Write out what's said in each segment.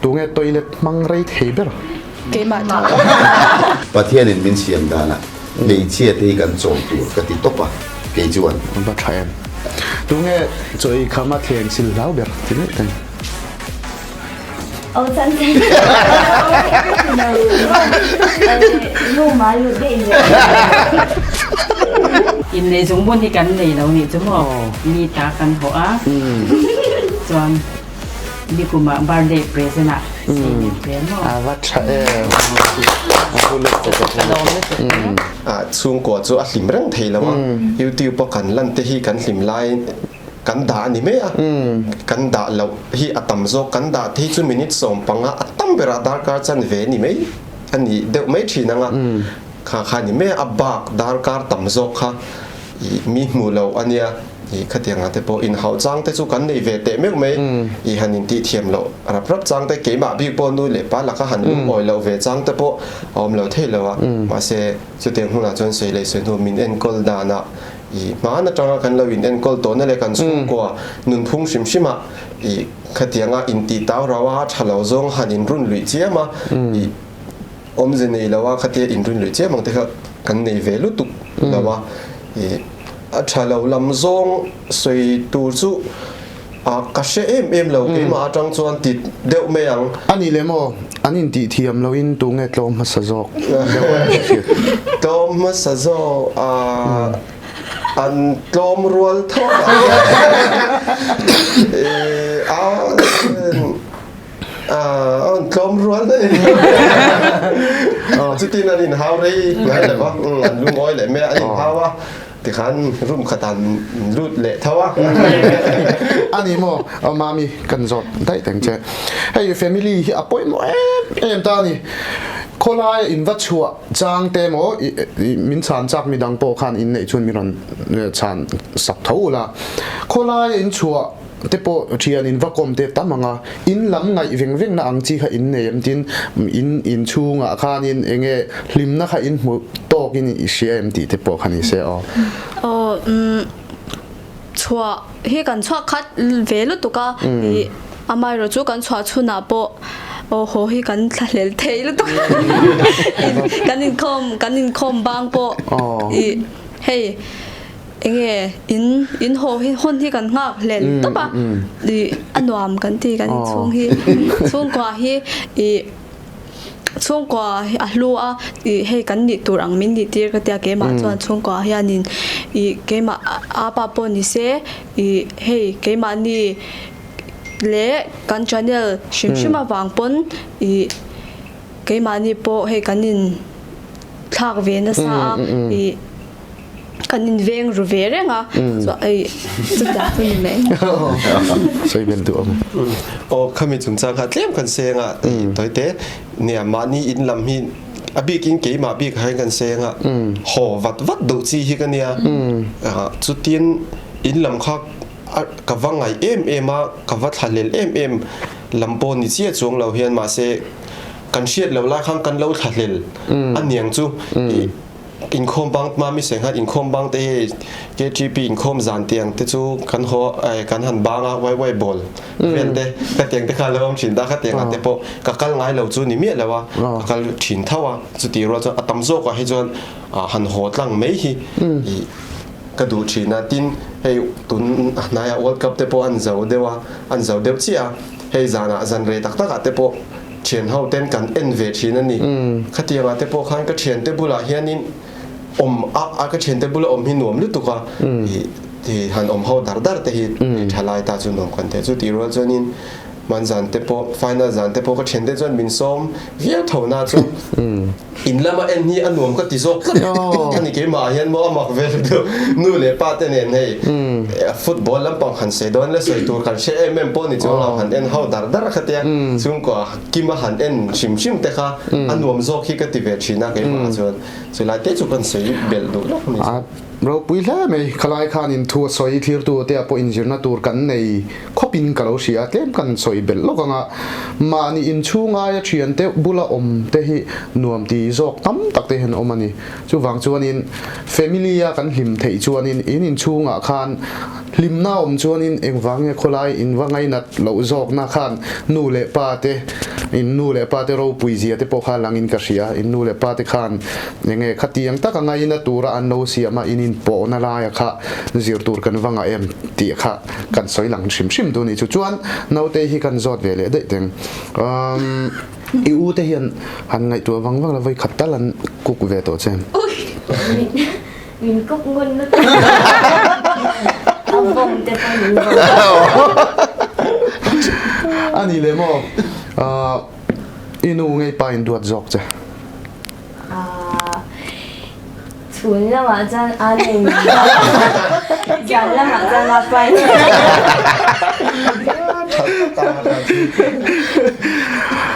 Tunge toilet hmang rei thei ber? Keimah tho. Pathianin min siam danah hmeichhia te hi kan chawi tur ka ti tawp a, kei chuan. An va tha em. Tunge chaw ei khama thleng sil hlau ber ti mai thei. Aw chan chan. Room ah lut daih leh. Innei zungbun hi kan nei lo nih chu maw? Mi ta kan hawh a. Chuan Nikumah birthday present ah sei min pe maw? A va tha em. A hu lutuk a Ka lawm lutuk e. Chhungkua chu a hlim reng thei lo a, YouTube a kan lan te hi kan hlim lai kan dah a ni mai a, kan dah loh hi a tam zawk, kan dah te hi chu minute 15 a tam berah darkar chanve a ni mai a ni deuh mai thin ang a, kha kha a ni mai a, a bak darkar tam zawk kha ih mi hmuh loh a nia. Ih khatiang ah te pawh inhauh chang te chu kan nei ve teh meuh mai. Ih han intih thiam loh rap rap chang te keimah bik pawh nu leh pa laka han lungawi loh ve chang te pawh a awm lo thei lo a. Mahse chutiang hmunah chuan sawi leh sawi hnu min enkawl danah ih hmaan atanga kan lo in enkawl tawhna leh kan chhungkua nunphung hrim hrim ah ih khatianga intih tau rau a tha lo zawng han inrun luih chiam a ih awmze nei lo a khatia inrun luih chiam ang te kha kan nei ve lutuk lo a. Ih A tha lo lam zawng sawi tur chu a ka hre em em lo keimah atang chuan ti deuh mai ang. A nih leh maw, an intih thiam loin tunge tlawm hmasa zawk deuh a ni hriat. Tlawm hmasa zawk a an tlawm rual tho a. An tlawm rual daih chutin an inhau rei ngai lo va an lungawi leh mai a an inhau a tikhan room khat an lut leh tho a. Ani maw mami kan zawt daih teng che hei family hi a pawimawh em em ta ani khawlai in va chhuah chang te maw min chhan chak midang pawh khan in neih chuan min rawn chhan sak tho ula khawlai in chhuah te pawh thian in va kawm te tam ang a, in lam ngaih veng veng na ang chi kha in nei em tin in in chhungah khanin enge hlimna kha in hmu tawk in i hria em tih te pawh kha ni se aw. Aw umm chhuah hi kan chhuak khat ve lutuk a ih amaherawh chu kan chhuah chhunah pawh aw haw hi kan thlahlel thei lutuk kan inkhawm kan inkhawm bang pawh ih hei Enge in in haw hi hawn hi kan nghak hlel tawp a, ih a nuam kan ti kan inchhung hi chhungkua hi ih chhungkua hi a hlu a ih hei kan nih tur ang min nih tir ka tia keimah chuan chhungkua hianin ih keimah a pa pawh ni se ih hei keimahni leh kan channel hrim hrim avang pawn ih keimahni pawh hei kan in thlak ve nasa a ih. Kan in veng ru ve reng a, chuan ei chutiang chu ni mai. Sawi vel duh awm. Aw khami chungchang kha tlem kan seng a tawite nia mahni in lam hi a bikin keimah bik ah hian kan seng a haw vat vat duh chi hi ka nia chutin in lam kha ka va ngaih em em a ka va thlahlel em em lam pawh ni chiah chuang lo hian mahse kan hriat lo lai khan kan lo thlahlel a niang chu. Inkhawm bang hma mi senghat inkhawm bang te hi KTP inkhawm zan tiang te chu kan haw kan han bang a wai wai ball vel te ka tiang te kha lo awm thin ta kha tiang ah te pawh ka kal ngai lo chu ni miah lo a ka kal thin tho a chuti rual chuan a tam zawk ah hi chuan han haw tlang mai hi ka duh thin a tin hei tun hnai ah world cup te pawh an zo deuh a an zo deuh chiah a hei zan ah zan rei tak tak ah te pawh Thian ho ten kan en ve thin a ni. Khatiang ah te pawh khan ka thian te bulah hianin awm a a ka thian te bula awm hi nuam lutuk a i han awm ho dar dar te hi thalai ta chu nuam kan ti a. Chu tih rual chuanin hman zan te pawh final zan te pawh ka thian te chuan min sawm viau tho na chu In lama en hi a nuam ka ti zawk tlat a ni keimah ah hian maw a mak ve lutuk nu leh pa te nen hei football lampang han sawi dawn la sawi tur kan hre em em pawh ni chuang lo han en ho dar dar kha tia chhungkua kima han en hrim hrim te kha a nuam zawk hi ka ti ve thin a keimah ah chuan chulai te chu kan sawi belh duh lawk ni. Ropui hle mai, khalai khanin thu a sawi thlirtu te ah pawh inzirna tur kan nei khawpin ka lo hria a, tlem kan sawi belh lawk ang a, mahni inchhung aia thian te bula awm te hi nuam ti zawk tam tak te hian awm a ni. Chuvang chuanin family a kan hlim theih chuanin in inchhungah khan hlimna awm chuanin engvang nge khawlai in va ngainat loh zawkna khan nu leh pa te in nu leh pa te ropui zia te pawh kha langin ka hria, in nu leh pa te khan Enge khatiang taka ngaina tura an lo siam a, in inpawhna laia kha zir tur kan va ngah em tih kha kan sawi lang hrim hrim duh ni chu. Chuan naute hi kan zawt ve leh daih teng. Umm i u te hian han ngaihtuah vang vang la vawi khat tal an cook ve tawh che. Min cook ngun lutuk. A vawm te pawh min vawm. A ni le maw? I nu ngei pa in duat zawk che. Chhun lamah chuan a nei mai a, zan lamah chuan a pai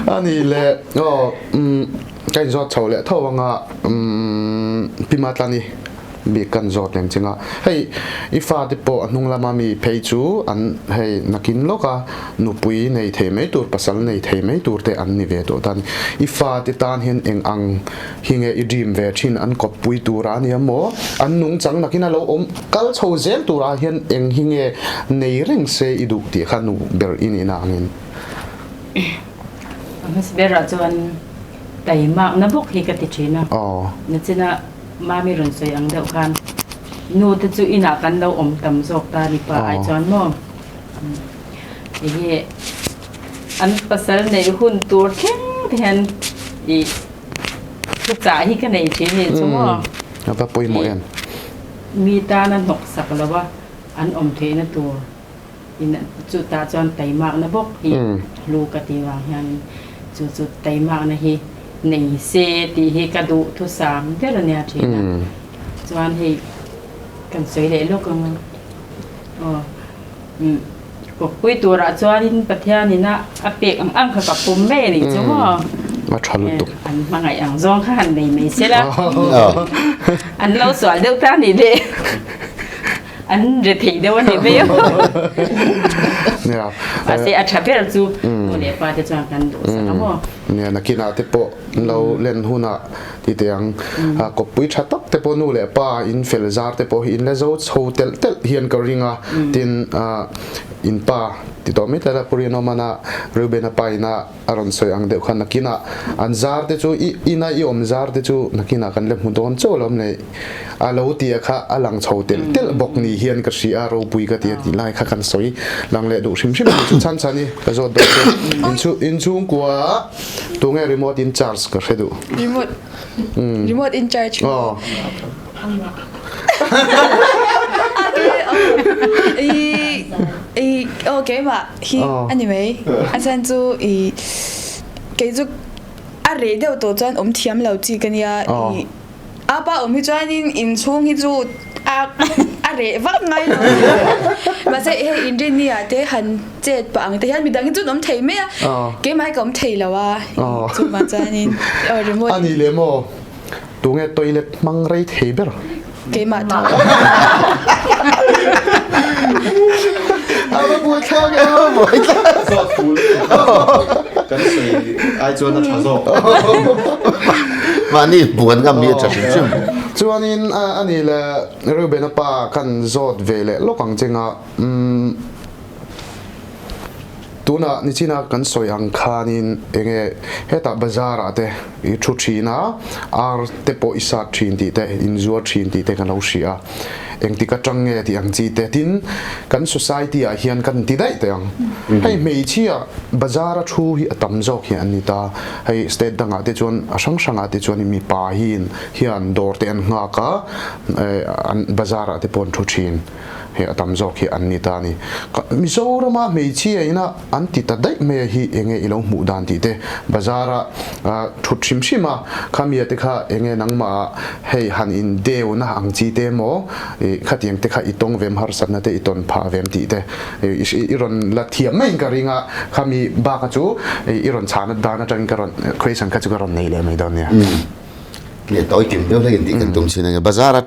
A ni le aw ka inzawt chho leh tho anga Pi Matlani bik kan zawt reng ching a, hei i fate pawh a hnung lama mi phei chu an hei nakin lawk a, nupui nei thei mai tur, pasal nei thei mai tur te an ni ve tawh ta a ni. I fate tan hian eng ang hi nge i dream ve thin an kawppui tura a nia maw? An nungchang nakin a lo awm kal chho zel turah hian eng hi nge nei reng se i duh tih kha nu ber i nihna angin. A hmasa berah chuan taimakna bawk hi ka ti thin a, nachina Mami rawn sawi ang deuh khan nu te chu inah kan lo awm tam zawk ta ni pa ai chuan maw enge an pasal neih hun tur thleng te hian ih thuchah hi ka nei thin nih chu maw a va pawimawh em mi tana hnawk sak lo a an awm theihna tur in chutah chuan taimakna bawk hi hlu ka tih vang hian chu chu taimakna hi nei se tih hi ka duh thusam ber a nia thin a chuan hei kan sawi leh lawk ang a aw umm kawppui turah chuanin Pathianin a a pek ang ang kha ka pum mai a nih chu maw a tha lutuk an hmangaih ang zawng kha han nei mai se la an lo sual deuh ta nih leh. An ri thei deuh a ni mai a. Nia. Mahse a tha ber chu nu leh pa te chuan kan duh sak a maw. Nia nakinah te pawh lo len hunah ti teh ang. Kawppui tha tak te pawh nu leh pa in fel zar te pawh hi in la zo chho telh telh hian ka ring a. Tin in pa ti tawh mai tala Pu Rinawmana Reubena pa ina a rawn sawi ang deuh kha nakinah an zar te chu i ina i awm zar te chu nakinah kan la hmu dawn chauh lo nei a lo tia kha a lang chho telh telh bawk ni hian ka hria a ropui ka ti a tih lai kha kan sawi lang leh duh hrim hrim ani chu chhan chhan i ka zawt dawn chu inchhu inchhungkua tunge remote in charge ka hre duh remote remote in charge aw I aw keimah hi a ni mai. A chhan chu i kei chu a reh deuh tawh chuan awm thiam lo chi ka nia. I a pa awm hi chuanin inchhung hi chu a a reh vak ngai lo. Mahse hei inrinni ah te han chet pah ang te hian midang hi chu an awm thei mai a. Keimah hi ka awm thei lo a. Chuvang chuanin aw remote. A ni leh maw? Tunge toilet hmang rei thei ber? Keimah tho. A va buai thlak e. A buai thlak. Zawt ful. Kan sawi ai chuan a tha zawk. Mahni buan ngam hi a tha hrim hrim. Chuanin a ni le Reuben-a pa kan zawt ve leh lawk ang che nga. Tunah nichina kan sawi ang khanin enge hetah bazar ah te i thu thin a, ar te pawh i sat thin tih te, in zuar thin tih te kan lo hria a, engtik atang nge tih ang chi te tin kan society ah hian kan ti daih teh ang. Hei hmeichhia bazar a thu hi a tam zawk hi an ni ta, hei state dangah te chuan a hrang hrangah te chuan mipa hi hian dawr te an nghak a, an bazar ah te pawh an thu thin. He a tam zawk hi an ni ta a ni. Mizorama hmeichhia ina an ti ta daih mai a hi enge i lo hmuh dan tih te bazara thut hrim hrim a, khamia te kha enge nangmah ah hei han in deuna ang chi te emaw khatiang te kha i tawng vem harsatna te i tawn phah vem tih te i rawn la thiam maiin ka ring a, khami baka chu i rawn chhana dan atangin ka rawn question kha chu ka rawn nei leh mai dawn nia. Nge tawi kim deuh hlek in tih kan tum chin a nge bazara.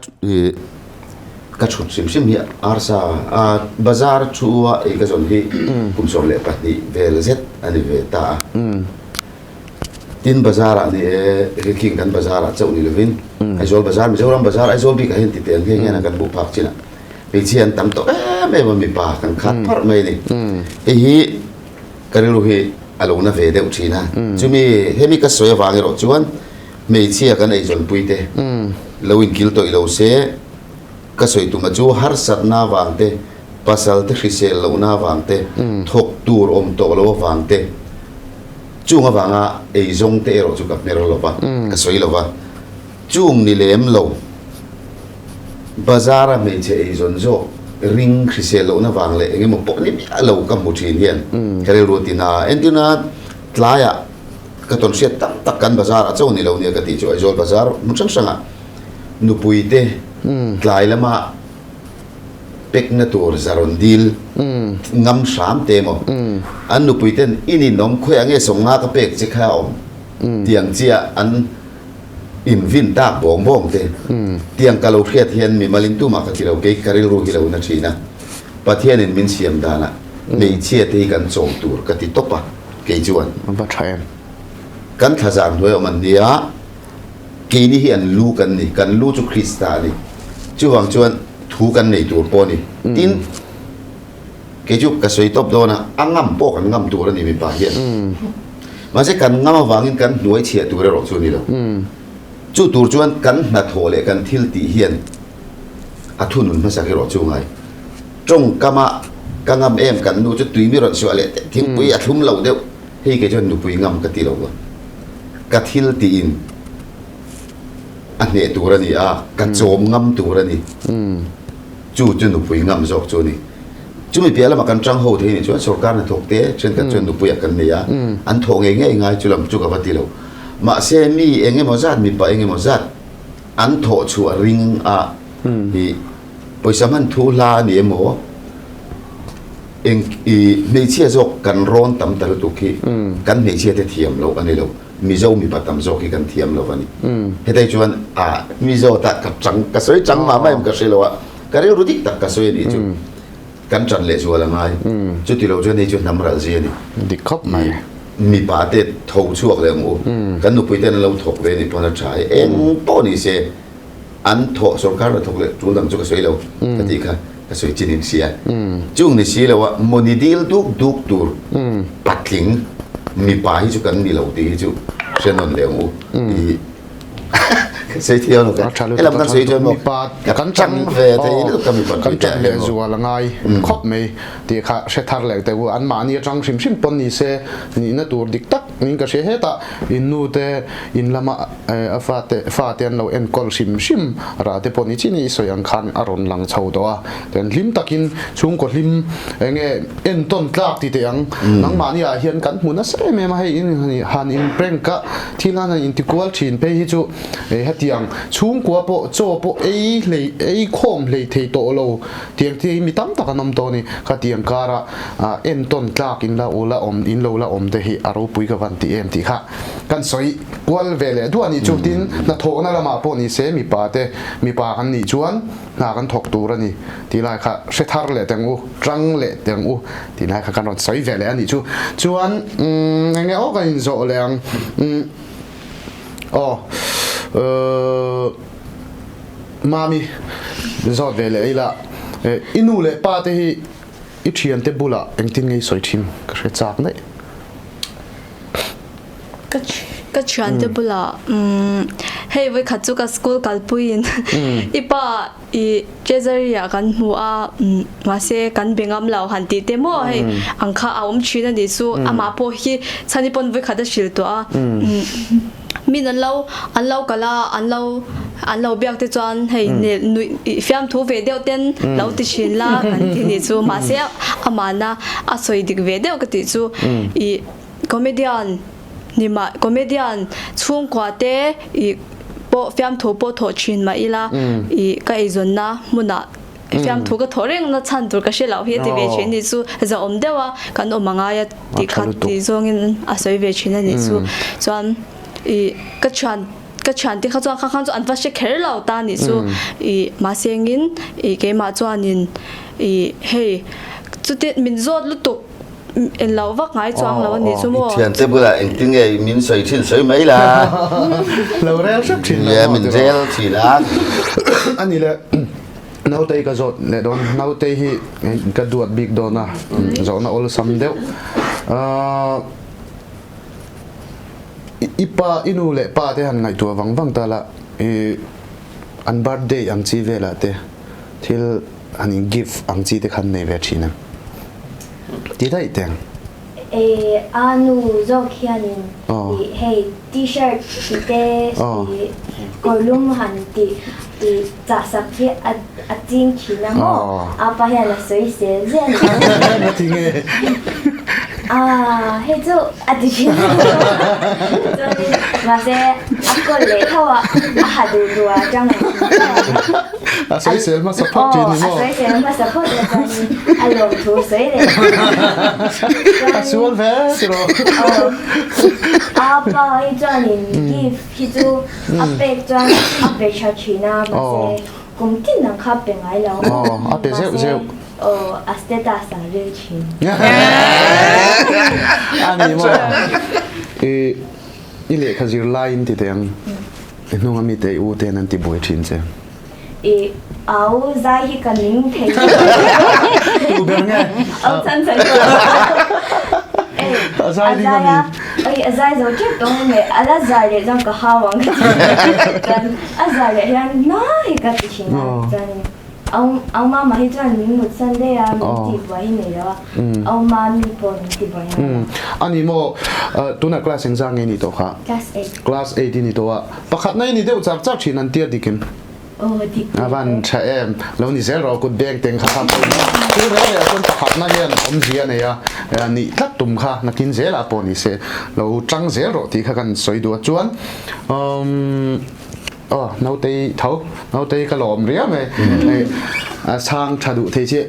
Ka chhut hrim hrim hi arsa a bazar thu a ei ka zawn hi kum 12 vel zet a ni ve ta a. Tin bazar ah ni e Riking kan bazar ah chauh ni lovin Aizawl bazar Mizoram bazar Aizawl bik ah hian ti teh ang nghe hian a kan hmuh phak chin ah hmeichhia an tam tawh em em a mipa kan khat pharh mai a ni. Hei hi ka rilru hi a lo na ve deuh thin a. Chumi hemi ka sawi avang erawh chuan hmeichhia kan eizawnpui te lo inkil tawih lo se Ka sawi tuma chu harsatna avang te, pasal te hrisel lohna avang te, thawk tur awm tawh lo avang te, chung avanga eizawng te erawh chu ka hmer lo va, ka sawi lo va. Chung ni lem lo, bazar-a hmeichhe eizawn zawk ring hrisel lohna vang leh eng emaw pawh ni miah lo ka hmu thin hian ka rilru a ti na a. Entirna, tlaiah ka tawn hriat tam tak kan bazar-ah chauh ni lo nia ka tih chu Aizawl bazar hmun hrang hrangah Nupuite tlai lama pekna tur zarawn dil ngam hram te maw? An nupuiten i ninawm khawiah nge sawmnga ka pek che kha a awm tiang chiah an invin tak bawng bawng te tiang ka lo hriat hian mimalin tumah ka ti lo kei ka rilru hi lo na thin a Pathianin min siam danah hmeichhia te hi kan chawm tur ka ti tawp a kei chuan Va tha em. Kan thlazar hnuai awm an nia. Keini hi an lu kan ni, kan lu chu Krista a ni. Chuvang chuan thu kan nei tur pawh a ni. Tin, kei chu ka sawi tawp dawn a, a ngam pawh kan ngam tur a ni mipa hian. Mahse kan ngam avangin kan hnuai chhiah tur erawh chu a ni lo. Chu tur chuan kan hnathawh leh kan thil tih hian a thunun hmasak erawh chu ngai. Tawngkama ka ngam em kan nu chu tui mi rawn suah leh teh, thingpui a thlum lo deuh. Hei kei chuan nupui ngam ka ti lo a, ka thil tiin a hneh tur a ni a, ka chawm ngam tur a ni. Chu chu nupui ngam zawk chu a ni. Chumi piah lamah kan tang ho thei nih chuan sorkar hnathawk te thenkhat chuan nupuiah kan nei a, an thawh ngei ngei ngai chu lam chu ka va ti lo. Mahse mi eng emaw zat, mipa eng emaw zat an thawh chhuah ring a hi pawisa hman thu hla a ni emaw, Eng i hmeichhia zawk kan rawn tam ta lutuk hi kan hmeichhia te thiam loh a ni lo, Mizo mipa tam zawk hi kan thiam lo a ni. Hetei chuan a Mizo ta ka chang ka sawi chang mah mah em ka hre lo a, ka rilru dik tak ka sawi a nih chu kan ṭan leh zual a ngai. Chuti lo chuan hei chu hnam ral zia a ni. Dik khawp mai. Mipa te tho chhuak leh ang u, kan nupui ten an lo thawk ve a nih pawn a ṭha e, eng pawh ni se. An thawh sorkar la thawk leh tul dang chu ka sawi lo ka tih kha ka sawi chin in sia. Chung ni si lo a mawni dil duk duk tur patling mipa hi chu kan ni lo tih hi chu hre nawn leh ang u i ka sawi thiam lo ka helam kan sawi chuan maw ka chang ve thei lutuk ka mipa kan ṭan leh zual a ngai khawp mai tih kha hre thar leh teh u an mahni aṭang hrim hrim pawn ni se nihna tur dik tak niin ka hria hetah in nu te in lama A fate fate an lo enkawl hrim hrim rah te pawh ni chin i sawi ang khan a rawn lang chho tawh a, chuan hlim takin chhungkaw hlim eng nge entawn tlak ti teh ang nangmahni ah hian kan hmu nasa em em a, hei in han in prank a thil han han inti kual thin phei hi chu hetiang chhungkua pawh chaw pawh ei hlei ei khawm hlei thei tawh lo tiang te hi mi tam tak an awm tawh a ni, khatiang kara entawn tlak in la u la awm in lo la awm te hi a ropui ka van ti em tih kha. Kan sawi kual ve leh duah nih chu tin hnathawhna lamah pawh ni se mipa te mipa kan nih chuan hna kan thawk tur a ni tih lai kha hre thar leh teng u tang leh teng u tih lai kha kan rawn sawi ve leh a nih chu chuan eng nge aw kan inzawh leh ang aw mami zawt ve leh ila i nu leh pa te hi i thiante bulah engtin nge i sawi thin ka hre chak daih. Ka ka thiante bulah hei vawikhat chu ka school kalpuiin i pa i treasury ah kan hmu a mahse kan be ngam lo han tih te maw hei ang kha a awm thin a nih chu amah pawh hi chhani pawn vawikhat a hrilh tawh a min an lo an lo kal a an lo an lo biak te chuan hei nel nuih fiamthu ve deuh ten lo ti thin la kan ti nih chu mahse amahna a sawi dik ve deuh ka tih chu i Comedian ni mah comedian chhungkua te i pawh fiamthu pawh thawh thin mah ila i ka eizawnna hmunah fiamthu ka thawh reng na chhan tur ka hre loh hi a ti ve thin nih chu zahawm deuh a kan awm a ngai a tih kha tih zawngin a sawi ve thin a nih chu chuan i ka thian. ka thiante kha chuan kha khan chu an va hre kher lo ta nih chu i mahse engin i keimah chuanin i hei chutin min zawt lutuk en lo vak ngai chuang lo a nih chu maw. I thiante bulah engtin nge min sawi thin sawi mai la. Lo rel hrep thin lo maw Min rel thin a. A ni le Nautei ka zawt leh dawn Nautei hi ka duat bik dawn a zawhna awlsam deuh. I pa i nu leh pa te han ngaihtuah vang vang ta la i an birthday ang chi velah te thil han in gift ang chi te khan nei ve thin em? Ti daih teng. E a nu zawk hianin i hei t-shirt ti te i kawrlum han ti i chah sak hi a a ching thin a maw? A pa hian a sawi sel ziah a ni. Nga ti nge? Aaa hei chu a ti thin a chuanin mahse a kawl leh tho a, a ha duh duh a tang ang thin tho a. A sawi sel hmasa phawt thin ni maw? Aw a sawi sel hmasa phawt a chuanin a lawmthu sawi leh thin a. A sual ve tiraw? Aw a pa hi chuanin gift hi chu a pek chuan a pe tha thin a mahse kum tin ang kha pe ngai lo a pe zeuh zeuh aw a status ah ril thin a ni maw i i lehkha zir laiin ti teh ang i hnung ami te i u ten an ti buai thin che i au zai hi ka ning thei tu ber nge au chan chan a zai ding ami oi a zai zo tep tawh nge a la zai leh chuan ka hau ang ka ti chuan a zai leh hian na hi ka ti thin a chuanin au au mama hi chuan min mut san daih a min tih buai hi nei lo a au mami pawh min ti buai ngai lo ani maw tunah class engzah nge ni tawh kha class 8 class 8 i ni tawh a pakhat na i ni deuh char char thin an tia dikin A van tha em, lo ni zel rawh kut beng teng kha kha pawimawh. Thil reng reng ah chuan pakhatna hian awmzia a nei a, nih tlat tum kha nakin zelah pawh ni se lo tang zel rawh tih kha kan sawi duh a chuan umm aw nautei tho nautei ka lawm riau mai hei a chhang tha duh thei chiah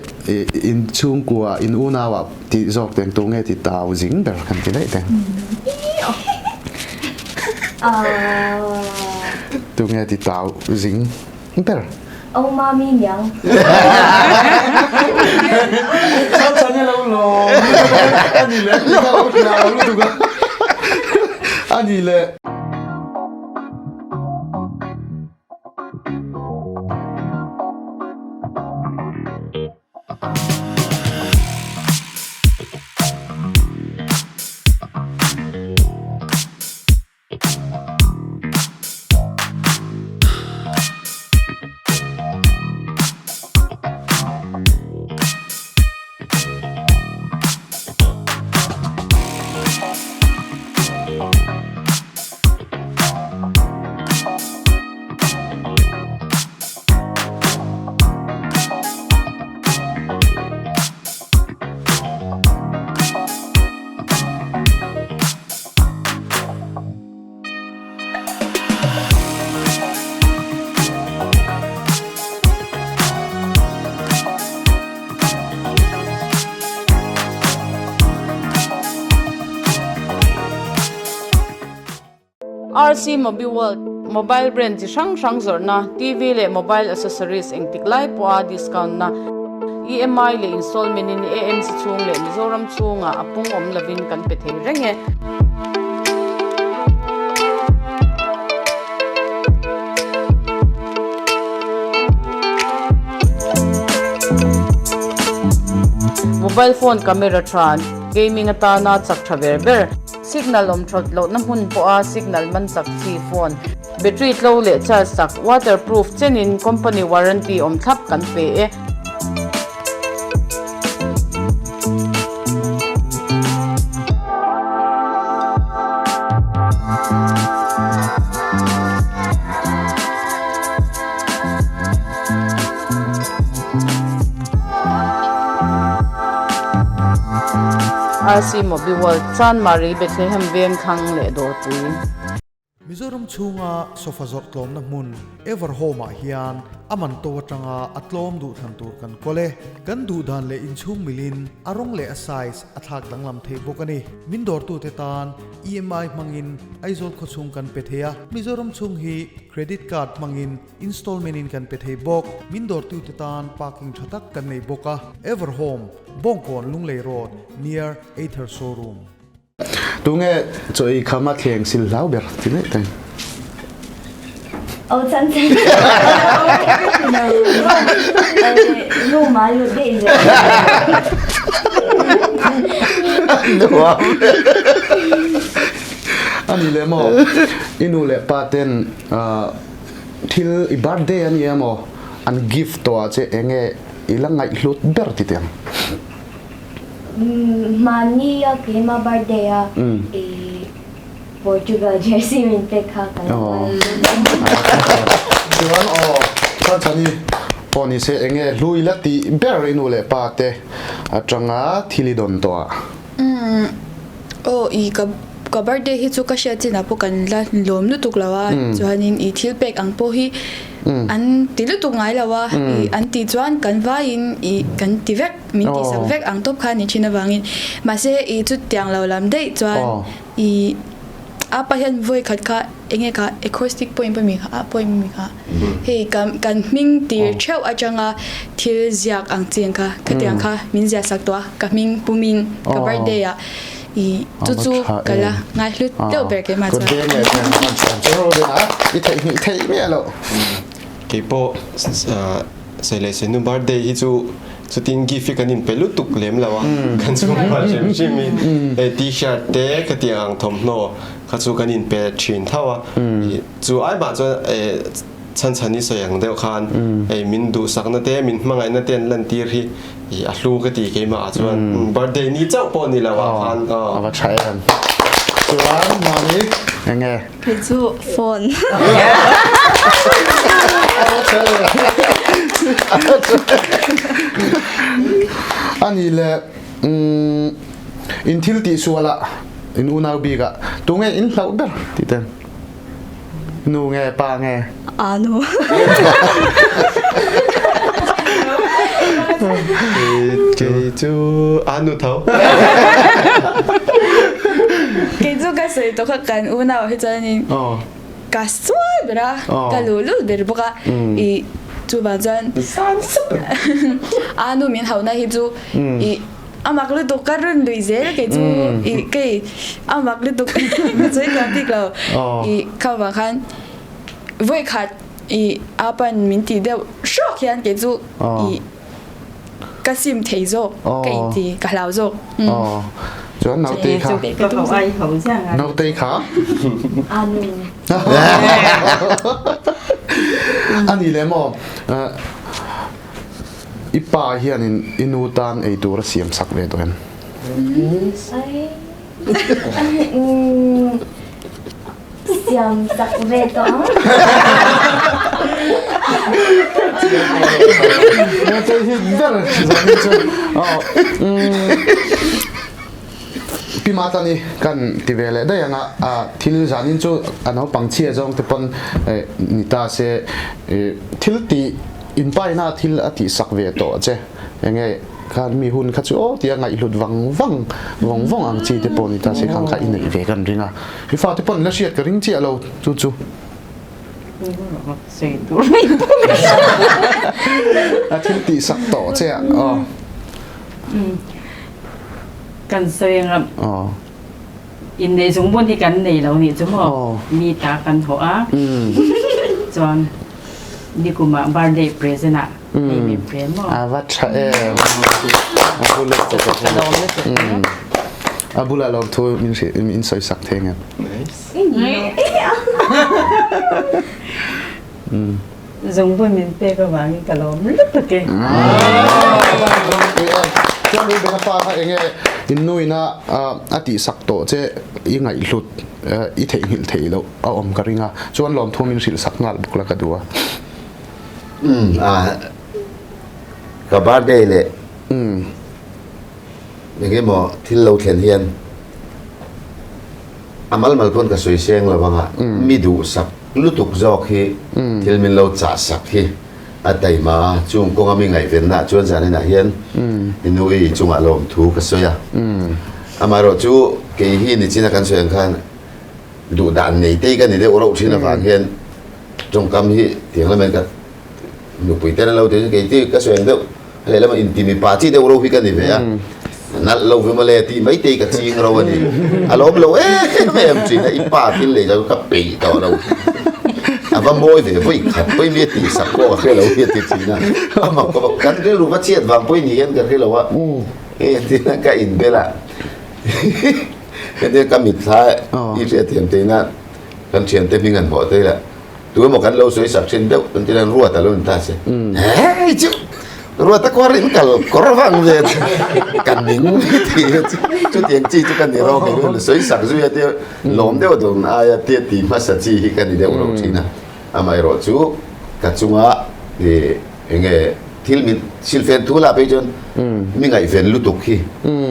in chhungkua in unau ah tih zawk teng tu nge ti tau zing ber kan ti daih teng. Tunge ti tau zing ber. Au mami niang. Chan chan e lo lo. Ani le ti ka lo hlau lutuk a. Ani le. RC Mobiworld, Mobile brand chi hrang hrang zawrhna, TV leh mobile accessories engtik lai pawha discount na, EMI leh installment in AMC chhung leh Mizoram chhungah a pung awm lovin kan pe thei reng e. Mobile phone camera tha, gaming atana chak tha ber ber. Signal awm thawt lohna hmun pawha signal man chak chi phone, battery tlo leh charge sak, waterproof chenin company warranty awm thlap kan pe e. RC Mobiworld, Chanmari, Bethlehem Veng thlang leh Dawrpui. Mizoram chhunga sofa zawrh tlawmna hmun Everhome ah hian a man to atanga a tlawm duh thlan tur kan kawl e. Kan duh dan leh inchhung milin a rawng leh a size a thlak danglam theih bawk a ni. Min dawrtute tan EMI hmangin Aizawl khawchhung kan pe thei a, Mizoram chhung hi credit card hmangin installment in kan pe thei bawk. Min dawrtute tan parking tha tak kan nei bawk a. Everhome, Bawngkawn Lunglei Road, near Ather Showroom. Tunge chaw ei kham a thleng sil hlau ber ti mai teng. Aw chan chan. Room a lut daih zel. Ani le maw i nu leh pa ten thil i birthday ani emaw an gift tawh ah che enge i la ngaihhlut ber ti teng. Mahni a keima birthday a i Portugal jersey min pek kha ka lo ngai. Chuan aw Chhanchhani pawh ni se enge hlui la tih ber i nu leh pa te atanga thil i dawn tawh a? Aw i ka ka birthday hi chu ka hriat chinah pawh kan la lawm lutuk lo a, chuanin i thil pek ang pawh hi an ti lutuk ngai lo a, i an tih chuan kan vaiin i kan ti vek. Min tihsak vek ang tawp kha ni thin avangin mahse i chutiang lo lam daih chuan i apa hian vawi khat kha enge kha acrostic poem pawh mi kha a poem mi kha hei kan kan hming tir theuh atanga thil ziak ang chi ang kha khatiang kha min ziah sak tawh a ka hming pumin ka birthday ah i chu chu ka la ngai hlut deuh ber keimah chuan. I theih hnih theih miah loh. Keipawh Sailehsenu birthday hi chu chutin gift hi kan inpe lutuk lem lo a, kan chhungkua hrim hrim hi hei t-shirt te khatiang ang thawmhnaw kha chu kan inpe thin tho a, chu ai mah chuan chhanchhani sawi ang deuh khan hei min duhsakna te min hmangaihna te an lantir hi a hlu ka ti keimah ah chuan birthday ni chauh pawh ni lo ah khan. A va tha em. Chuan Mami enge? Kei chu phone. Ani le in thil tih sual ah in unau bik ah tunge in hlauh ber tih ten? Nu nge pa nge? Anu. Kei chu anu tho. Kei chu ka sawi tawh kha kan unau hi chuanin ka sual ber a, ka luhlul ber bawk a, i chuvang chuan anu min hauhna hi chu i A mak lutuk ka run lui zel kei chu i kei a mak lutuk ka sawi thiam bik lo i kha vang khan vawi khat i a pan min tih deuh hrawk hian kei chu i ka sim thei zawk ka inti ka hlau zawk. Chuan nautei kha nautei kha a ni le maw I pa hianin i nu tan ei tur a siam sak ve tawh em? Siam sak ve tawh ang. Nautei hi ber zanin chu. Pi Matani kan ti ve leh daih ang a, thil zanin chu a naupang chhia zawng te pawn ni ta se thil tih Inpaina thil a tihsak ve tawh che. Enge khan mi hun kha chu aw tia ngaihhlut vang vang vawng vawng ang chi te pawh ni ta se khang kha i neih ve kan ring a. I fate pawn la hriat ka ring chiah lo chu chu. A thil tihsak tawh che a aw. Kan sawi ang a. Inneih zungbun hi kan nei lo nih chu maw? Mi ta kan hawh a. Chuan nikumah birthday present ah hei min pre maw? A va tha em. A bula A bula lawm thu min min sawi sak thei ngem. Zungbun min pek avangin ka lawm lutuk e. Chuan Reuben-a pa kha enge in nuina a tihsak tawh che i ngaihhlut i theihnghilh theih loh a awm ka ring a, chuan lawmthu min hrilh sak nghal bawk la ka duh a. Umm a ka birthday leh eng emaw thil lo thlen hian. A mal mal pawn ka sawi seng lo anga mi duhsak lutuk zawk hi thil min lo chah sak hi a taima a, chung kawnga mi ngaihvenna ah chuan zaninah hian i nu i chungah lawmthu ka sawi a. Amaherawhchu kei hi nichina kan sawi ang khan duh dan nei tei ka ni deuh rauh thin avang hian tawngkam hi tiang lamin ka nupui te lo ti kei ti ka sawi ang deuh lehlam inti mipa chi deuh ro hi ka ni ve a nalh lo ve mawle tih mai te hi ka ching ro a ni a lawm lo em em thin a i pa thil lei chu ka peih tawh lo a va mawi ve vawi khat pawi mi a tih sak pawh ka hre lo hi a ti thin a a mak ka kan rilru va chhiat vang pawi ni hian ka hre lo a hei a tina ka inbel a hetia ka mitthla i hriatthiam theihna kan thiante hming an hawh te lah Tu emaw kan lo sawi sak thin deuh kan ti hian Ruata lo in ta se. Hei chu Ruata kawr in kal kawr vang ve ka ning ti chutiang chi chu ka ni rawk eng emaw sawi sak zui a tia lawm deuh dawn aia tia ti hmasa chi hi ka ni deuh lo thin a. Amaherawh chu ka chunga ih enge thil min silfen thu lah phei chuan mi ngaihven lutuk hi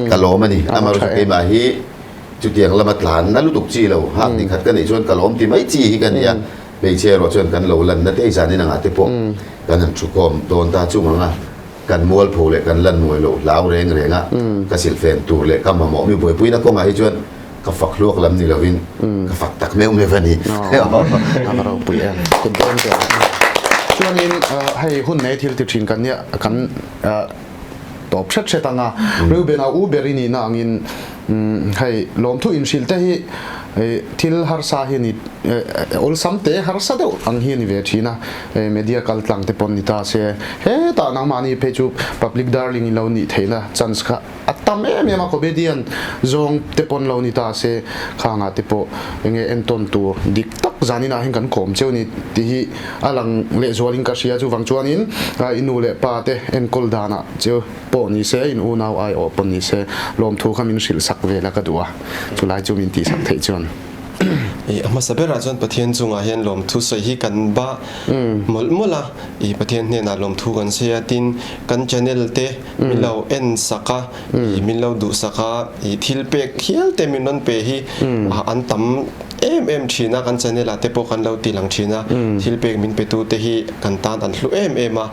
ka lawm a ni. Amaherawh chu keimah hi Chutiang lama tlan na lutuk chi lo, hak ni khat ka neih chuan ka lawm ti mai chi hi ka ni a, hmeichhia erawh chuan kan lo lan na te zanin angah te pawh kan han thukhawm dawn ta chung ang a, kan mualpho leh kan lan muai loh hlau reng reng a, ka silhfen tur leh ka mamawh mi buaipuina kawngah hi chuan ka fak hluak lam ni lovin ka fak tak meuh meuh a ni. A va ropui em, kut dawn teh. Chuanin hei hun nei thil ti thin kan nia kan tawp hret hret ang a, Reuben-a u ber i nihna angin hei lawmthu inhrilh te hi thil harsa hi a ni, awlsam te harsa deuh ang hi a ni ve thin a, media kal tlang te pawn ni ta se, hetah nangmahni phei chu public darling i lo nih theihna chance kha a tam em em a, comedian zawng te pawn lo ni ta se, khangah te pawh enge entawn tur dik tak zaninah hian kan kawm cheu ni tih hi A lang lehzualin ka hria chuvang chuanin i nu leh pa te enkawl danah chu pawh ni se, in unau aiawh pawh ni se lawmthu kha min hrilh sak vel a ka duh a, chulai chu min tihsak theih chuan. I a hmasa berah chuan Pathian chungah hian lawmthu sawi hi kan ba mawlh mawlh a, i Pathian hnenah lawmthu kan sawi a, tin kan channel te min lo en sak a, i min lo duhsak a, i thil pek hial te min rawn pe hi an tam em em thin a, kan channel ah te pawh kan lo ti lang thin a, thil pek min pe tu te hi kan tan an hlu em em a,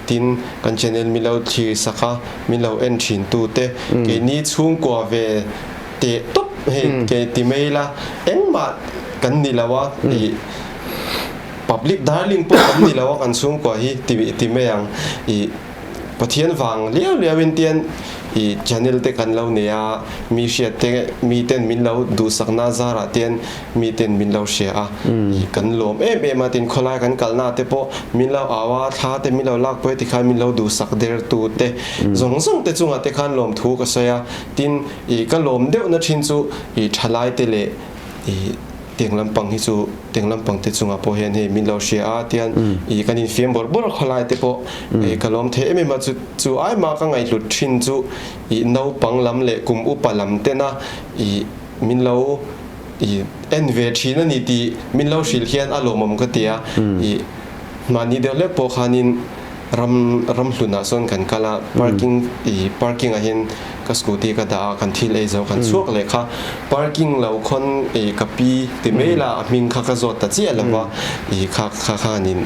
tin kan channel min lo thlir sak a, min lo en thin tu te keini chhungkua ve teh tawp hei ke ti mai ila engmah kan ni lo a, ih public darling pawh kan ni lo a kan chhungkua hi ti ti mai ang, ih. Pathian vang liau liau in tian i channel te kan lo nei a, mi hriat te mi ten min lo duhsakna zarah tian mi ten min lo hria a, i kan lawm em em a, tin khawlai kan kalna te pawh min lo au a, thla te min lo lak pawh tikhan min lo duhsak der tu te zawng zawng te chungah te khan lawmthu ka sawi a, tin i ka lawm deuhna thin chu i thalai te leh i Tiang lampang hi chu tiang lampang te chungah pawh hian hei min lo hria a tian i kan infiam bawrh bawrh khawlai te pawh i ka lawm thei em em a chu chu ai mah ka ngaihhlut thin chu i naupang lam leh kum upa lam tena i min lo i en ve thin a ni tih min lo hrilh hian a lawmawm ka ti a i mahni deuh hlek pawh khanin Ram ramhlunah sawn kan kal a, parking i parking ah hian ka scooty ka dah a, kan thil ei zo kan chhuak leh kha parking lo khawn i ka pi ti mai la a hming kha ka zawt ta chiah lo va, i kha kha khanin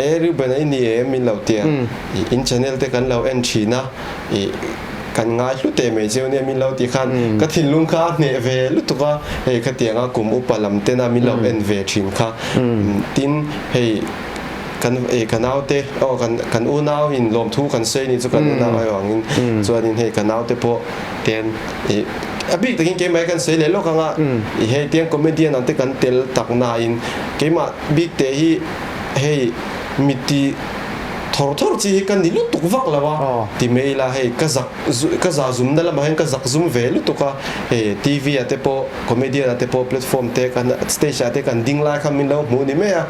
e Reuben a i ni em min lo tia, i in channel te kan lo en thin a, i kan ngai hlu teh mai cheu nia min lo tih khan ka thinlung kha a hneh ve lutuk a, hei khatianga kum upa lam tena min lo en ve thin kha, tin hei. Kan e ka naute aw kan kan unau in lawmthu kan sawi ni chu kan unau ai vangin chuanin hei ka naute pawh ten i a bik takin keimah hi kan sawi leh lawk anga i hei tiang comedian ang te kan tel tak nain keimah bik te hi hei miti thawr thawr chi hi ka ni lutuk vak lo a ti mai ila hei ka zak ka za zumna lamah hian ka zak zum ve lutuk a hei TV ah te pawh comedian ah te pawh platform te kan stage ah te kan ding lai kha min lo hmu ni mai a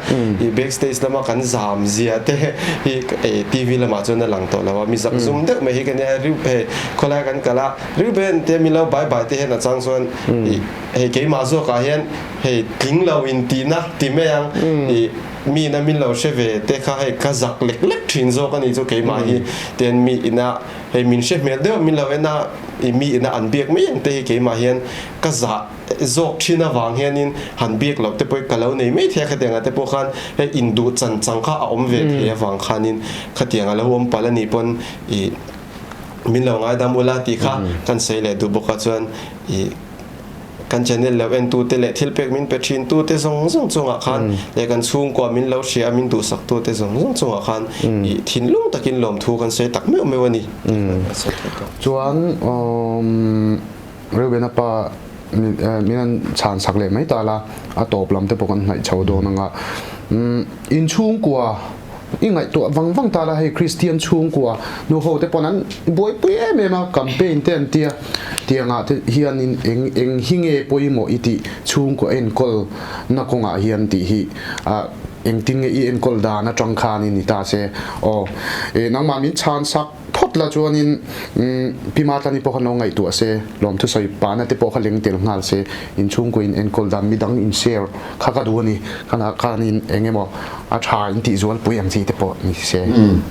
i back stage lama kan zam zia te hi TV lamah chuan a lang tawh lo a mi zak zum deuh mai hi ka nia riu hei khawlai kan kal a riu ben te min lo bai bai te hian a chang chuan i hei keimah zawkah hian hei tling lo in tihna ti mai ang i. Mi ina min lo hre ve te kha hei ka zak lek lek thin zawk a ni chu keimah hi tian mi ina hei min hre hmel deuh min lo en a i mi ina an biak mai ang te hi keimah hian ka zah zawk thin avang hianin han biak loh te pawh hi ka lo nei mai thei a khatiang ah te pawh khan hei induh chan chang kha a awm ve thei avang khanin khatiang a lo awm palh a nih pawn i min lo ngaidam ula tih kha kan sawi leh duh bawk a chuan i Kan channel lo entute leh thilpek min pe thintute zawng zawng chungah khan leh kan chhungkua min lo hria min duhsaktute zawng zawng chungah khan i thinlung takin lawmthu kan sawi tak meuh meuh a ni. Chuan Reubena pa min an chhan sak leh mai ta la, a tawp lam te pawh kan hnaih chho dawn anga inchhungkua I ngaihtuah vang vang ta la, hei Kristian chhungkua nu ho te pawn an buaipui em em a, campaign te an tia, tiangah te hianin eng eng hi nge pawimawh i tih chhungkua enkawl na kawngah hian tih hi ah engtin nge i enkawl dan atang khanin ni ta se aw e nangmah min chhan sak phawt la chuanin Pi Matlani pawh kha lo ngaihtuah se, lawmthusawi pahna te pawh kha leng tel nghal se, inchhungkua in enkawl dan midang in share kha ka duh a ni, khanah khanin eng emaw a tha in tih zualpui ang chi te pawh ni se. Umm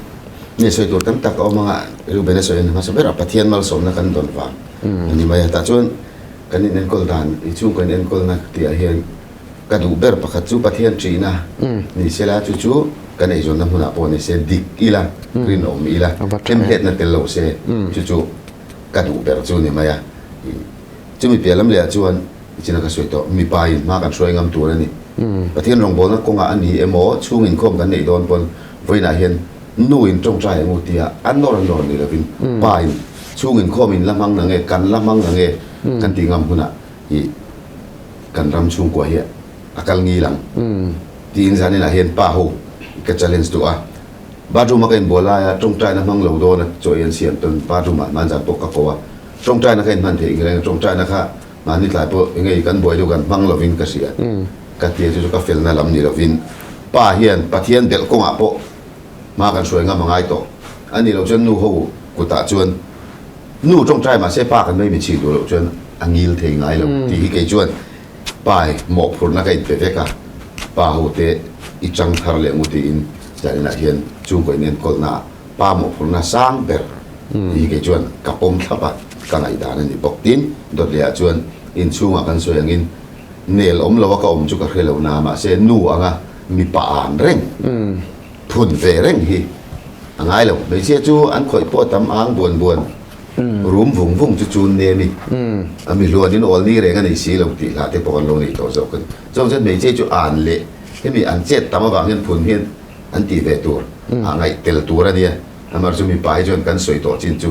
ni sawi tur tam tak a awm anga Reuben a sawi an hmasa ber a, Pathian malsawmna kan dawn vang a ni mai a, tah chuan kan in enkawl dan inchhungkua in enkawlna tih ah hian ka duh ber pakhat chu Pathian ṭihna ni sela chu chu kan eizawnna hmunah pawh ni se dik ila rinawm ila hemhletna tel lo se chu chu ka duh ber chu ni mai a. Chumi piah lam lehah chuan ichin a ka sawi tawh mipa in hma kan hruai ngam tur a ni. Pathian rawngbawlna kawngah a ni emaw chhung inkhawm kan neih dawn pawn vawiinah hian nu in tawngtai ang u tia a nawr a nawr ni lovin pa in chhung inkhawm in la hmang na nge kan la hmang na nge kan tih ngam hunah i kan ram chhungkua hi a kal ngil ang tiin zaninah hian pa ho ka challenge duh a. Bathroom a ka inbual laia tawngtaina hmang lo dawn a chaw ei an siam tawn bathroom ah hmanzan pawh ka ko a tawngtaina kha inhman theih nge tawngtaina kha mahni tlai pawh enge kan buai deuh kan hmang lovin ka hria ka tia chu chu ka felna lam ni lovin pa hian Pathian belh kawngah pawh hma kan hruai ngam a ngai tawh a nih loh chuan nu ho kutah chuan Nu tawngtai mahse pa kan mai mitchhi duh loh chuan a ngil thei ngai lo tih hi kei chuan pa mawhphurhna ka inpe vek a, pa ho te i chang thar leh ngu tiin zaninah hian chhungkaw in enkawlna ah pa mawhphurhna sang ber tih hi kei chuan ka pawm thlap a, ka ngaihdan a ni bawk. Tin, dawt leh ah chuan inchhungah kan sawi angin nel awm lo a ka awm chu ka hre lo na mahse nu anga mipa an reng. Phun ve reng hi a ngai lo. Hmeichhia chu an khawih pawh tam ang buan buan, rum vung vung chu chun nem i a mi hluanin awl ni reng a nei si lo tih hlah te pawh an lo nei tawh zawk a ni. Chuang chuan hmeichhia chu an leh hemi an chet tam avang hian phun hian an tih ve tur ah ngaih tel tur a nia. Amaherawhchu chu mipa hi chuan kan sawi tawh chin chu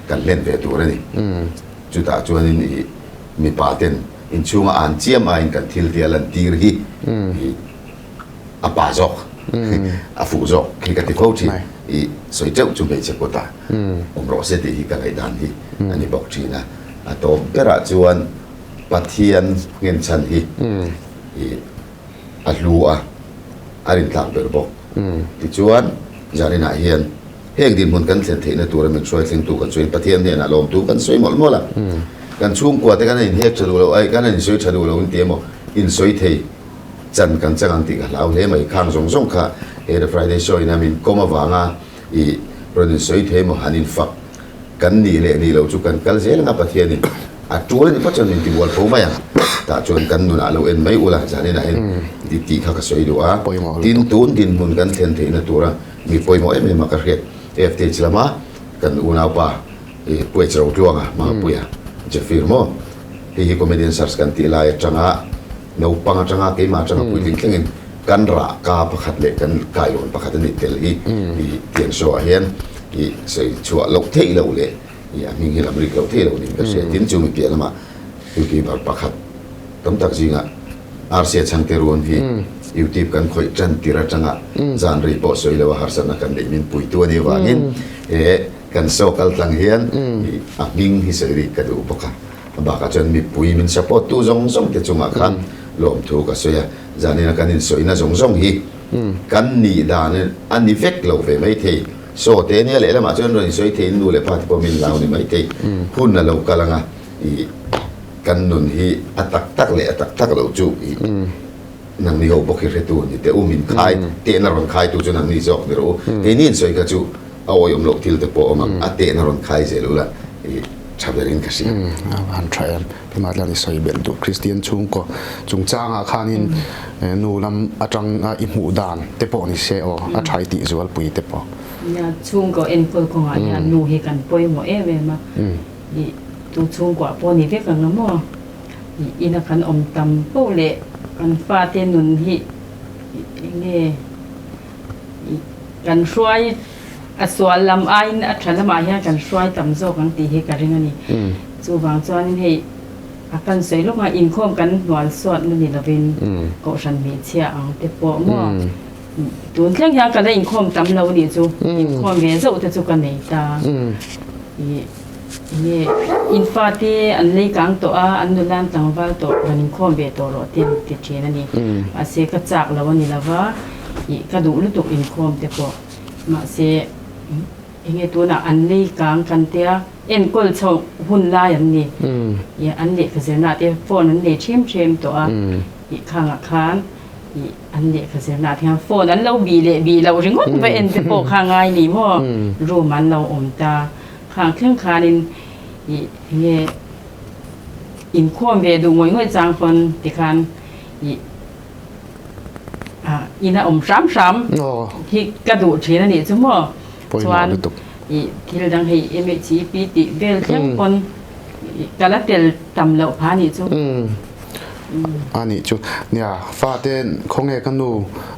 kan hlen ve tur a ni. Chutah chuanin i mipa ten inchhunga an chiam aiin kan thil te a lantir hi i a pa zawk a fuh zawk khi ka ti fo thin i sawi teuh chu hmeichhe kutah awm rawh se tih hi ka ngaihdan hi a ni bawk thin a a tawp berah chuan Pathian nghenchhan hi i a hlu a a rintlak ber bawk tichuan zaninah hian heng dinhmun kan thlen theihna tura min hruai thlengtu kan sawiin Pathian hnenah lawmtu kan sawi mawlh mawlh a kan chhungkua te kan inhek tha duh lo ai kan insawi tha duh lo in ti emaw insawi thei Chan kan chang ang tih ka hlau hle mai. Khang zawng zawng kha he The Friday Show in a min kawm avanga i rawn insawi thei emaw han infak kan nih leh nih loh chu kan kal zel anga Pathianin a tul a ni phawt chuan min tibual fo mai ang. Tah chuan kan nunah lo en mai ula zaninah hian i tih kha ka sawi duh a. Tin, tun dinhmun kan thlen theihna tura mi pawimawh em em a ka hriat FTH lama kan unaupa i Puech Rotluanga Mapuia Jeffir maw hei hi Comedian Search kan tih lai atanga Naupang atanga keimah atanga puitling thlengin kan rah ka pakhat leh kan kailawn pakhat a ni tel hi i tiang show ah hian i sawi chhuah loh theih loh leh i a hming hi lam rik loh theih loh niin ka hria. Tin, chumi piah lamah YouTuber pakhat tam tak zingah Rsa Chhangte Ruan hi YouTube kan khawih tan tir atanga zan rei pawh sawi loha harsatna kan neih min puitu a nih avangin he kan show kal tlang hian i a hming hi sawi rik ka duh bawk a. A bakah chuan mipui min support tu zawng zawng te chungah khan lawmthu ka sawi a, zanina kan insawina zawng zawng hi kan nih dan a ni vek lo ve mai thei. Saw te nia lehlamah chuan rawn insawi theiin nu leh pa te pawh min lau ni mai thei. Hun a lo kal anga ih kan nun hi a tak tak leh a tak tak loh chu ih. Nangni ho bawk hi hretu ni teh u, min khai tehna rawn khaitu chu nangni zawk ni rawh u. Keini in sawi kha chu a awihawm loh thil te pawh a awm ang, a tehna rawn khai zel ula i tha berin ka hria. A van tha em, tunah chuan i sawi belh duh Kristian chhungkaw chungchangah khanin nu lam atanga i hmuh dan te pawh ni se aw, a tha i tih zualpui te pawh. Nia, chhungkaw enkawl kawngah hian nu hi kan pawimawh em em a, i tu chhungkuah pawh ni vek ang a maw? Ina kan awm tam poh leh kan fate nun hi enge kan hruai a sual lam aiin a tha lamah hian kan hruai tam zawk ang tih hi ka ring a ni. Chuvang chuanin hei a kan sawi lawk a, inkhawm kan hnual suatna ni lovin kohhran hmeichhia ang te pawh maw tun thleng hian ka la inkhawm tam lo nih chu, inkhawm ve zauh te chu ka nei ta. Enge in fate an lei kang tawh a, an nula an tlangval tawh rawn inkhawm ve tawh rawh te an ti thin a ni. Mahse ka chak lo a ni lova, ih ka duh lutuk inkhawm te pawh. Mahse enge tunah an lei kang kan tia enkawl chho hun lai an ni. Ih an lehkha zirna te phone an nei them them tawh a, ih khangah khan ih an lehkha zirna te hian phone an lo bih leh bih loh ringawt va en te pawh kha ngai ni maw, room an lo awm ta. Khang thleng khanin ih enge inkhawm ve duh ngawih ngawih chang pawn tikhan ih ah ina awm hram hram hi ka duh thin a nih chu maw. Chuan ih thil dang hei MHEP tih vel thleng pawn ih ka la tel tam loh pha a nih chu. A nih chu. Nia, fate khawnge ka nu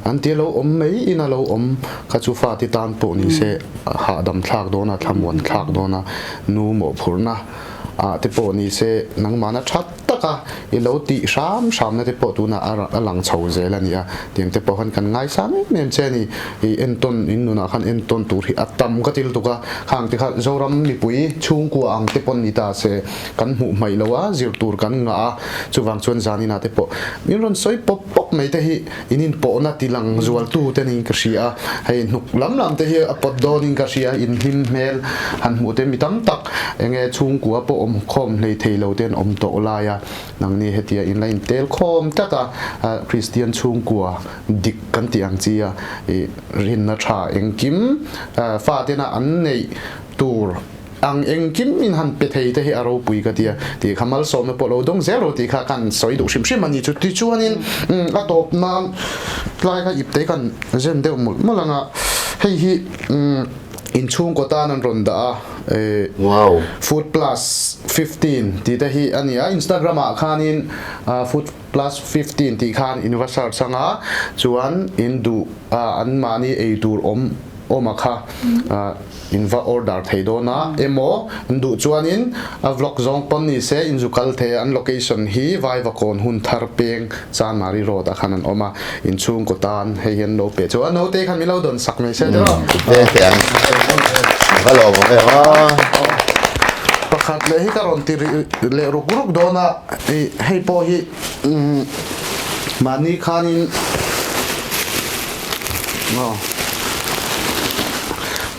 an ti lo awm mai in a lo awm kha chu fate tan pawh ni se hahdam thlak dawn a, thlamuan thlak dawn a, nu mawhphurhna ah te pawh ni se nangmahna tha tak a i lo tih hram hramna te pawh tunah a lang chho zel a ni a, tiang te pawh khan kan ngaisang em em che a ni. I entawn in nunah khan entawn tur hi a tam ka ti lutuk a, khang te kha Zoram mipui chhungkua ang te pawn ni ta se Kan hmuh hmaih lo a, zir tur kan ngah a, chuvang chuan zaninah te pawh min rawn sawi pawp pawp mai te hi in inpawhna ti lang zualtu te niin ka hria a, hei hnuk lam lam te hi a pawt dawnin ka hria, in hlim hmel han hmuh te mi tam tak enge chhungkua pawh awm khawm hlei thei lo te an awm tawh lai a, nangni hetia in la intel khawm tlat a, Kristian chhungkua dik kan tih ang chi a, ih rinna tha engkim fatena an neih tur. Ang engkim in han pe thei te hi a ropui ka tia tih kha malsawmna pawh lo dawng zel ro tih kha kan sawi duh hrim hrim a ni chu. Tichuanin a tawp nan tlai kha ipte kan zen deuh mawlh mawlh ang a, hei hi inchhungkaw tan an rawn dah a, Wow. Food plus 15 tih te hi a ni a, Instagram ah khanin food plus 15 tih khan in va search ang a, chuan in duh anmahni ei tur awm awm a kha In va order thei dawn a emaw an duh chuanin a vlog zawng pawn ni se in zu kal thei a, an location hi Vaivakawn hun thar peng Chanmari road ah khan an awm a, in chhungkaw tan hei hi an lo pe chu a naute khan min lo dawn sak mai se tiraw. Ve teh ang va lawm awm em aw. Pakhat leh hi ka rawn ti leh ruk ruk dawn a, hei pawh hi mahni khanin Aw.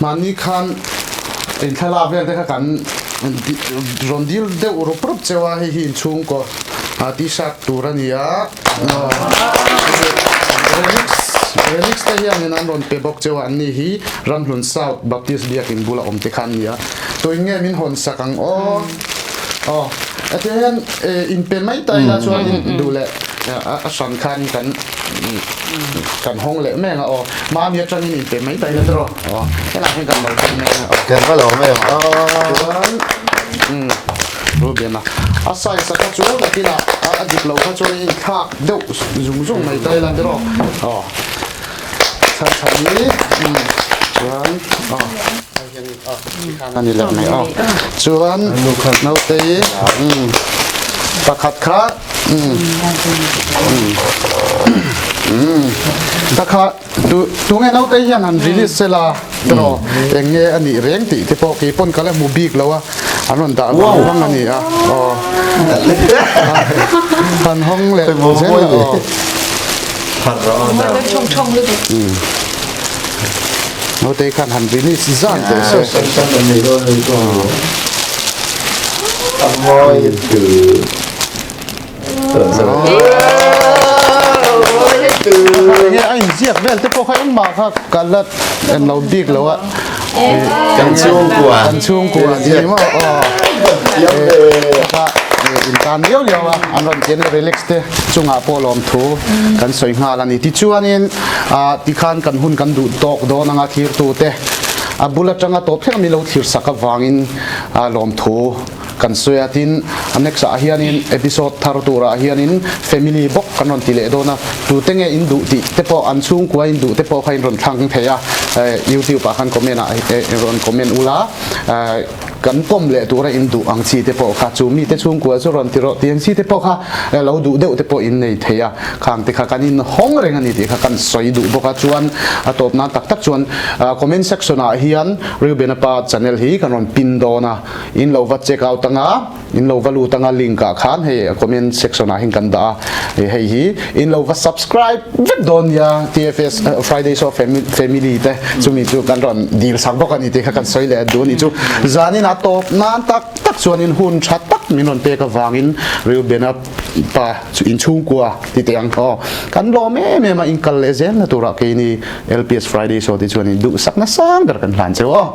Mahni khan in thlalak vel te kha kan rawn dil deuh rup rup cheu a, hei hi inchhungkaw t-shirt tur a ni a. Remix Remix te hianin an rawn pe bawk cheu a, anni hi Ramhlun South Baptist Biakin bula awm te kha an ni a. Tuin nge min hawn sak ang aw? Aw, hetiang hian inpe mai ta ila chuanin duh leh a hran khan kan kan hawng leh mai ang a aw. Mahni atangin inpe mai ta ila tiraw? Aw, helaiah hian kan lo tel mai ang a aw. Kan va lo mai ang aw. Chuan Rubena a size a kha chu nakinah a dik lo kha chuan inthlak deuh zung zung mai ta ila tiraw? Aw, chhan chhan hi chuan aw. A ni leh mai aw. Chuan naute hi pakhat kha takha tunge naute hian han release sela tiraw eng nge a nih reng tih te pawh kei pawn ka la hmu bik lo a an rawn dah vang vang a ni a aw han hawng leh zel a aw. Naute khan han release zan teh se. ziak vel te pawh kha engmah kha ka la en lo bik lo a. Kan chhungkua. Kan chhungkua tih ni maw? Aw. Kha in tan liau liau a, an rawn tian relax te chungah pawh lawmthu kan sawi nghal a ni. Tichuanin tikhan kan hun kan duh tawk dawn anga thlirtu te a bul atanga tawp thleng mi lo thlir sak avangin lawmthu kan sawi a. Tin, a next ah hianin episode thar turah hianin family bawk kan rawn ti leh dawn a, tute nge in duh tih te pawh an chhungkua in duh te pawh kha in rawn thlang thei a, youtube ah khan comment ah rawn comment ula. Kan pawm leh tura in duh ang chi te pawh kha chu mite chhungkua chu rawn ti rawh tih ang chi te pawh kha lo duh deuh te pawh in nei thei a, khang te kha kan in hawng reng a ni tih kha kan sawi duh bawk a, chuan a tawp nan tak tak chuan comment section ah hian Reuben-a pa channel hi kan rawn pin dawn a, in lo va check out anga in lo va lut anga link ah khan hei comment section ah hian kan dah a, hei hi in lo va subscribe vek dawn nia TFS Friday Show family te chumi chu kan rawn dil sak bawk a ni tih kha kan sawi leh duh a ni chu zanin a tawp nan tak tak chuanin hun tha tak min rawn pek avangin Reuben-a pa chu inchhungkua ti teh ang aw kan lawm em em a inkal leh zel na turah keini LPS Friday Show te chuanin duhsak nasang ber kan hlan cheu aw.